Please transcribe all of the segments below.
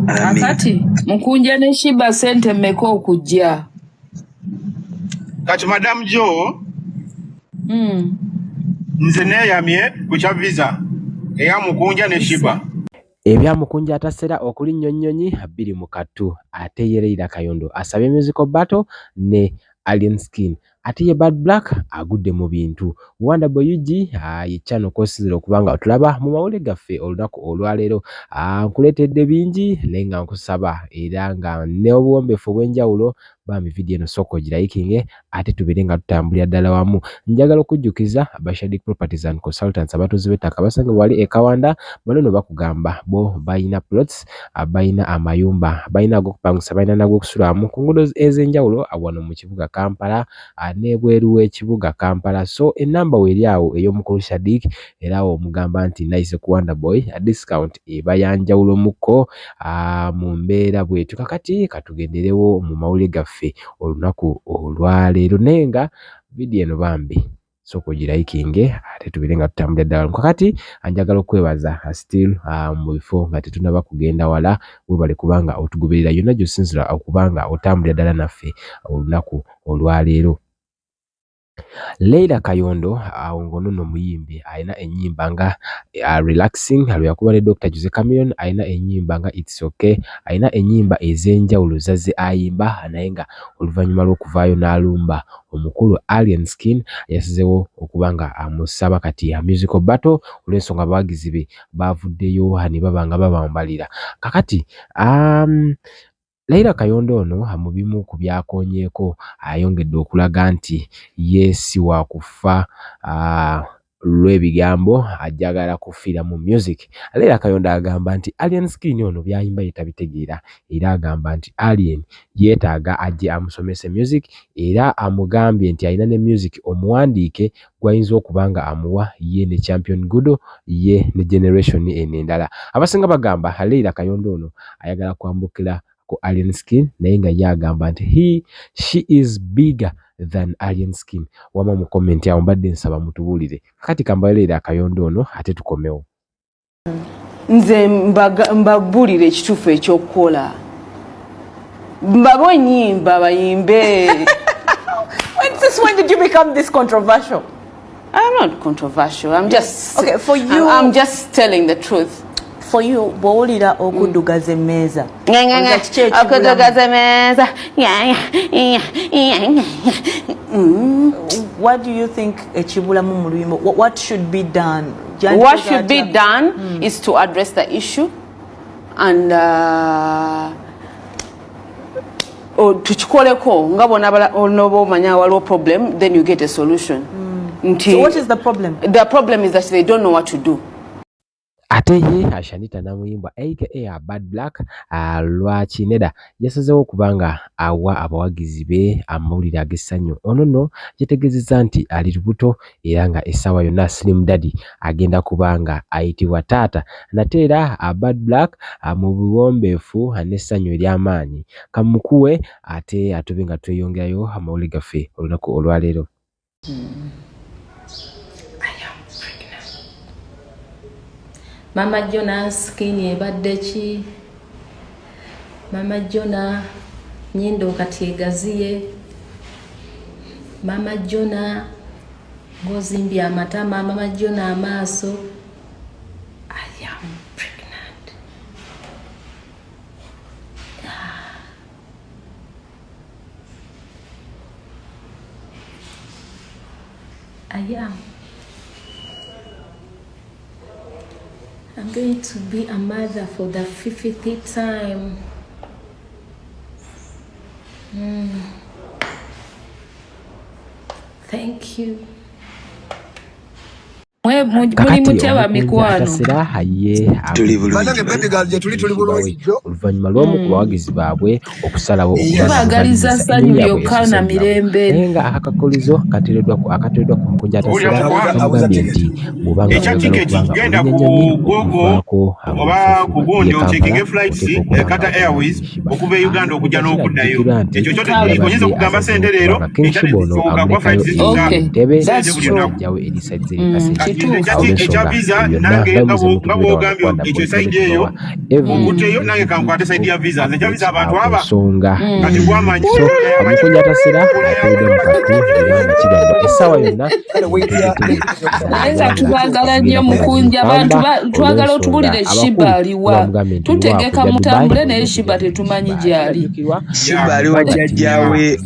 Kakati Mukunja ne Shiba sente mmeka okujja? Kati Madam Joe, nze neeyamye ku kya visa eya Mukunja ne Shiba. Ebya Mukunja atasera okulinnya nnyonyi biri mu kattu ate ye Leila Kayondo asabye musical battle ne Alien Skin ate ye Bad Black agudde mu bintu. Wonderboy UG ye channel kw'osinziira okuba nga otulaba mu mawulire gaffe olunaku olwaleero. Nkuleetedde bingi naye nga nkusaba era nga n'obuwombeefu obw'enjawulo bambi vidiyo eno sooka ogirayikinge ate tubeere nga tutambulira ddala wamu. Njagala okujjukiza aba Shadic Properties and Consultants abatuuze b'ettaka basangibwa wali e Kawanda, bano nno bakugamba bo balina plots, balina amayumba, balina ag'okupangisa, balina n'ag'okusulamu ku nguudo ez'enjawulo wano mu kibuga Kampala n'ebweru w'ekibuga Kampala. So ennamba weeri awo ey'omukulu Shadic era awo omugamba nti nayise ku Wonderboy, discount eba ya njawulomukko mu mbeera bw'etyo. Kakati katugenderewo mu mawulire gaffe olunaku olwaleero naye nga vidiyo eno bambi sooka ogirayikinge ate tubeere nga tutambulira ddala. Kakati njagala okwebaza still mu bifo nga tetunnaba kugenda wala, weebale kubanga otugoberera yonna gy'osinziira okuba nga otambulira ddala naffe olunaku olwaleero. Leila Kayondo awo ng'ono nno muyimbi alina ennyimba nga Relaxing lwe yakuba ne Dr. Jose Chameleone, alina ennyimba nga It's Okay, alina ennyimba ez'enjawulo z'azze ayimba naye nga oluvannyuma lw'okuvaayo n'alumba omukulu Alien Skin yasazeewo okuba nga amusaba kati musical battle olw'ensonga abawagizi be baavuddeyo ne baba nga babambalira. Kakati Leila Kayondo ono mu bimu ku by'akoonyeeko ayongedde okulaga nti ye si wa kufa lw'ebigambo ajagala kufiira mu music. Leila Kayondo agamba nti Alien Skin ono by'ayimba ye tabitegeera era agamba nti Alien yeetaaga ajje amusomese music era amugambye nti alina ne music omuwandiike gw'ayinza okuba nga amuwa ye ne Champion Gudo ye ne generation eno endala. Abasinga bagamba Leila Kayondo ono ayagala kwambukira ku Alien Skin naye nga ye agamba nti she is bigger than Alien Skin. Wamma mu comment awo mbadde nsaba mutubuulire. Kakati kambawe Leila Kayondo ono ate tukomewo. Nze mbabuulire ekituufu ekyokukola. Mbabe ennyimba bayimbe. When did you become this controversial? I'm not controversial. I'm just Okay, for you. I'm just telling the truth. For you, bw'owulira okuddugaza emmeeza. Okuddugaza emmeeza. What do you think ekibulamu mu luyimba? What should be done? What should be done is to address the issue and tukikoleko nga bw'onoba omanya waliwo problem, then you get a solution. So what is the problem? The problem is that they don't know what to do. Ate ye Shanita Namuyimbwa aka Bad Black lwaki nedda yasazeewo okuba nga awa abawagizi be amawulire ag'essanyu. Ono nno yategeezezza nti ali lubuto era nga essaawa yonna Slim Daddy agenda kuba nga ayitibwa taata. Nate era Bad Black mu buwombeefu n'essanyu ery'amaanyi kamukuwe ate atube nga tweyongerayo amawulire gaffe olunaku olwaleero. Mama Jona skin ebadde ki? Mama Jona nyindo kati egaziye. Mama Jona ng'ozimbye amatama. Mama Jona amaaso. I am pregnant. I am. I'm going to be a mother for the 50th time. Thank you. Muli mutya ba mikwano? Oluvannyuma lw'omu ku bawagizi baabwe okusalawo okubaagaliza ssanyu lyokka na mirembe. Naye nga akakakolizo kateereddwa ku Mukunja Atasera kamugambye nti bw'oba nga Ekya oyagala tiketi okuba nga genda olinnya ku nnyonyi Google okuvaako oba ku gundi ye ocekinge Kampala flights oteekwa okuba nga Qatar Airways Shiba. okuva e Uganda okujja n'okuddayo. Kijjukirwa nti Ekyo kyo tekiriiko, oyinza okugamba yabadde sente leero asazeewo ekya King Shiba ono tezisoboka kuba amulekayo flights zikyuka Okay. entebe That's sente buli true. lunaku. ajjawo Erisa Zeri Kaseke. Ekya visa nange nga bwogambye ekyo side eyo okuteyo nange kankwate side ya visa nze ekya visa abantu aba nsonga kati gwamanyi so omukunja tasira atudde mu kattu era nga kigambibwa essaawa yonna Naye nga tubaagala nnyo Mukunja, abantu twagala otubulire Shiba aliwa. Tutegeka mutambule naye Shiba tetumanyi gy'ali. Shiba ali wa jjajjaawe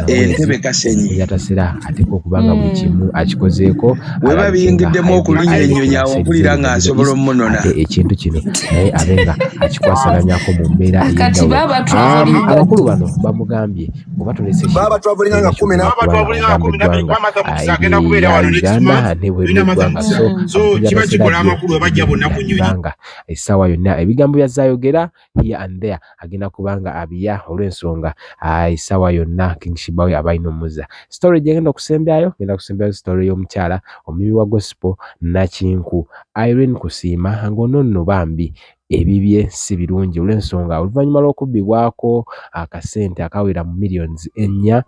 Entebbe Kasenyi. Yatasira ateekwa okuba nga buli kimu akikozeeko. Weba biyingiddemu okulinnya ennyonyi awo mpulira nga nsobola omunona. Ate ekintu kino naye abe nga akikwasaganyako mu mbeera Kati baba ey'enjawulo. Abakulu bano bamugambye oba tulese Baba travelinga nga kumi na Baba travelinga nga 12 kuba Martha Mukisa agenda kubeera wano next Uganda month. nebweru Tulina Martha eggwanga Mukisa. so So kiba kikola amakulu we bajja bonna ku nnyonyi. Kubanga essaawa yonna ebigambo byazayogera here and there agenda kubanga abiya olw'ensonga essaawa yonna King Shiba we aba alina omuzza. Story gyengenda okusembyayo, ngenda kusembyayo story y'omukyala omuyimbi wa gospel Nakinku Irene Kusiima ng'ono nno bambi ebibye si birungi olw'ensonga oluvannyuma lw'okubbibwako akasente akawera mu millions 4,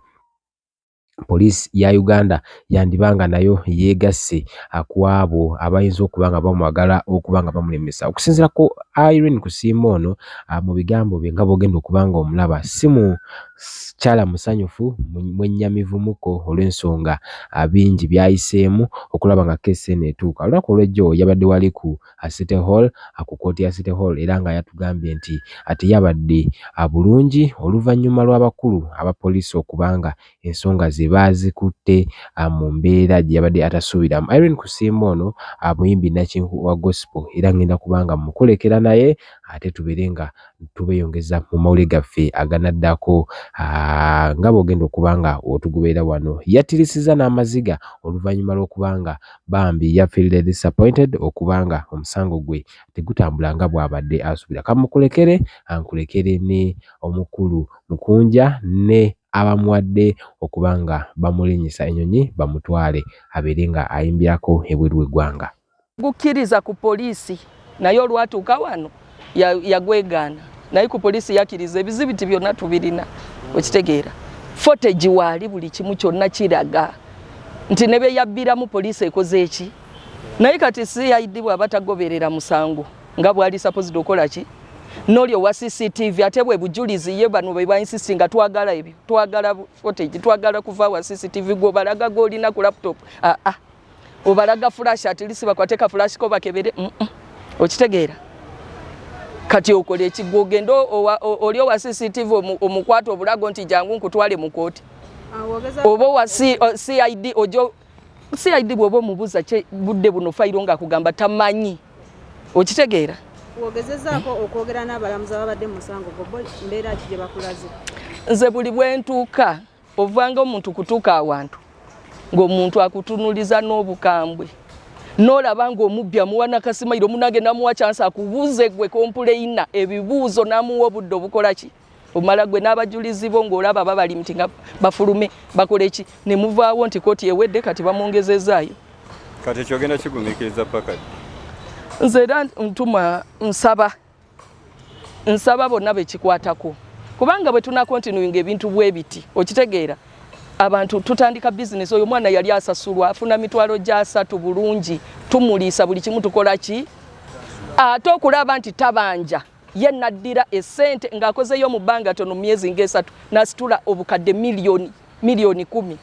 poliisi ya Uganda yandibanga nayo yeegasse ku abo abayinza okuba nga bamwagala okuba nga bamulemesa. Okusinziira ku Irene Kusiima ono mu bigambo bye nga bw'ogenda okuba nga omulaba si mukyala musanyufu, mwennyamivumuko olw'ensonga bingi by'ayiseemu okulaba nga keesi eno etuuka. Olunaku olw'ejjo yabadde wali ku City Hall, ku kkooti ya City Hall era nga yatugambye nti teyabadde bulungi oluvannyuma lw'abakulu aba poliisi okuba nga ensonga ze baazikutte mu mbeera gye yabadde atasuubiramu. Irene Kusiima ono muyimbi Nakinku wa gospel era ngenda kubanga mukulekera naye ate tubeere nga tubeeyongeza mu mawulire gaffe aganaddako nga bw'ogenda okuba nga otugoberera wano. Yattirisizza n'amaziga oluvannyuma lw'okuba nga bambi yafiiridde disappointed okuba nga omusango gwe tegutambula nga bw'abadde asuubira. Kamukulekere ankulekere ne omukulu Mukunja ne abamuwadde okuba nga bamulinnyisa ennyonyi bamutwale abeere nga ayimbirako ebweru w'eggwanga. Gukkiriza ku poliisi naye olwatuuka wano yagwegaana naye ku poliisi yakkiriza ebizibiti byonna tubirina okitegeera. Footage waali buli kimu kyonna kiraga nti ne be yabbiramu poliisi ekoze eki naye kati CID bw'aba tagoberera musango nga bw'ali supposed okola ki n'oli owa CCTV ate bwe bujulizi ye bano be ba insist nga twagala ebyo, twagala footage, twagala kuva wa CCTV gw'obalaga gw'olina ku laptop, ah ah obalaga flash at least bakwate ka flash ko bakebere okitegeera. Kati okola ekigwo ogenda oli owa CCTV omukwata obulago nti jangu nkutwale mu kooti oba owa CID ojo CID bw'oba omubuuza budde buno fayiro ng'akugamba tamanyi okitegeera. Wogezezaako okwogera n'abalamuzi ababadde mu musango gwo, bo mbeera ki gye bakulaze? Nze buli bwe ntuuka ovanga omuntu kutuuka awantu ng'omuntu akutunuliza n'obukambwe n'olaba ng'omubbi amuwa nakasimayiro munange n'amuwa chance akubuuze gwe complainer ebibuuzo n'amuwa obudde obukola ki omala gwe n'abajulizi bo ng'olaba babali nti nga bafulume bakole ki ne muvaawo nti kooti ewedde kati bamwongezezaayo. Kati ekyo ogenda kigumiikiriza paka ddi? Nze era ntuma nsaba bonna bekikwatako kubanga bwe tunakontinuinga ebintu bwe biti okitegeera abantu tutandika bizinesi. Oyo omwana yali asasulwa afuna 300,000 bulungi, tumuliisa buli kimu tukola ki ate okulaba nti tabanja ye naddira essente ng'akozeyo mu bbanga tono myezi ng'esatu n'asitula obukadde miliyoni 10.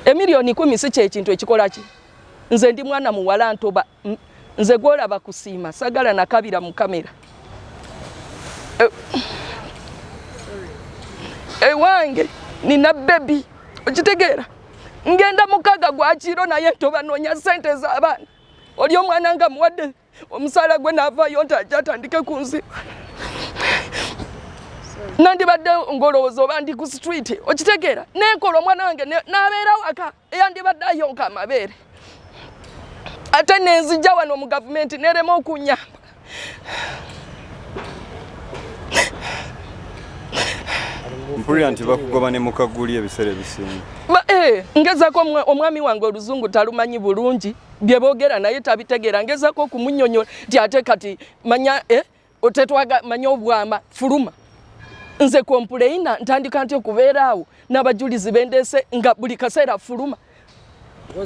Emiliyoni 10 si kyekintu ekikola ki. Nze ndi mwana muwala ntoba nze gwolaba Kusiima sagala nakabira mu kamera. Ewange nina baby okitegeera ngenda mukaga gwa kiro naye ntoba noonya sente z'abaana oli omwana nga muwadde omusaala gwe naavaayo nti ajja atandike ku nsi nandibadde ng'olowooza oba ndi ku street okitegeera nenkola omwana wange n'abeera waka eyandibadde ayonka amabeere ate nenzija wano mu gavumenti nerema okunyamba. Mpulira nti bakugoba ne mukaguli ebiseera ebisinga. Ngezaako omwami wange oluzungu talumanyi bulungi bye boogera naye tabitegeera ngezaako okumunyonyola nti ate kati manya otetwaga manya obwama fuluma nze complainer ntandika nti okubeera awo n'abajulizi bendeese nga buli kaseera fuluma.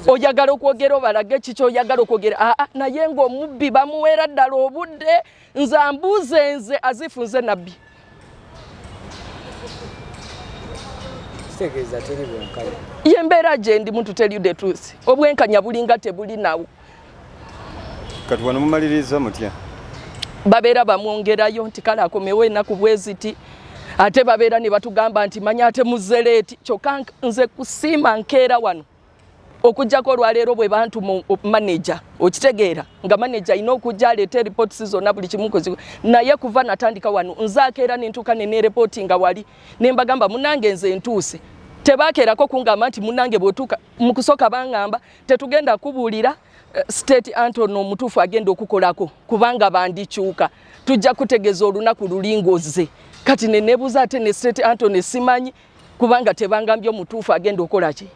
Oyagala okwogera obalage kiki oyagala okwogera. Aa, naye ng'omubbi bamuweera ddala obudde. Nze ambuuze, nze azifu nze nabbi. Kitegeeza teri bwenkanya. Ye mbeera gye ndimu, to tell you the truth, obwenkanya bulinga tebuli nawo. Kati wano mumaliriza mutya? Babeera bamwongerayo nti kale akomewo ennaku bweziti, ate babeera ne batugamba nti manya ate muzze late. Kyokka nze kusiima nkeera wano okuggyako olwaleero bwe bantuma manager, okitegeera nga manager alina okujja aleete reports zonna buli kimu kozi. Naye kuva natandika wano nze akeera nentuuka nenerepooti nga wali ne mbagamba, "Munange, nze ntuuse." Tebakeerako kungamba nti munange bw'otuuka. Mu kusooka baŋŋamba tetugenda kubuulira State Attorney omutuufu agenda okukolako kubanga bandikyuka, tujja kutegeeza olunaku lulingoze. Kati neneebuuza ate ne State Attorney simanyi kubanga tebangambye omutuufu agenda okukola ki,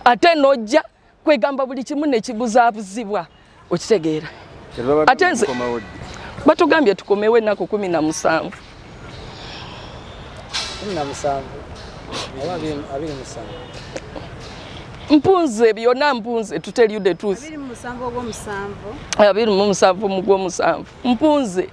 ate nojja kwegamba buli kimu nekibuzaabuzibwa, okitegeera? Ate nze batugambye tukomewo ennaku 17. 17 oba 27? Mpunze byonna, mpunze, to tell you the truth. 27 ogw'omusanvu. 27 mu gw'omusanvu, mpunze.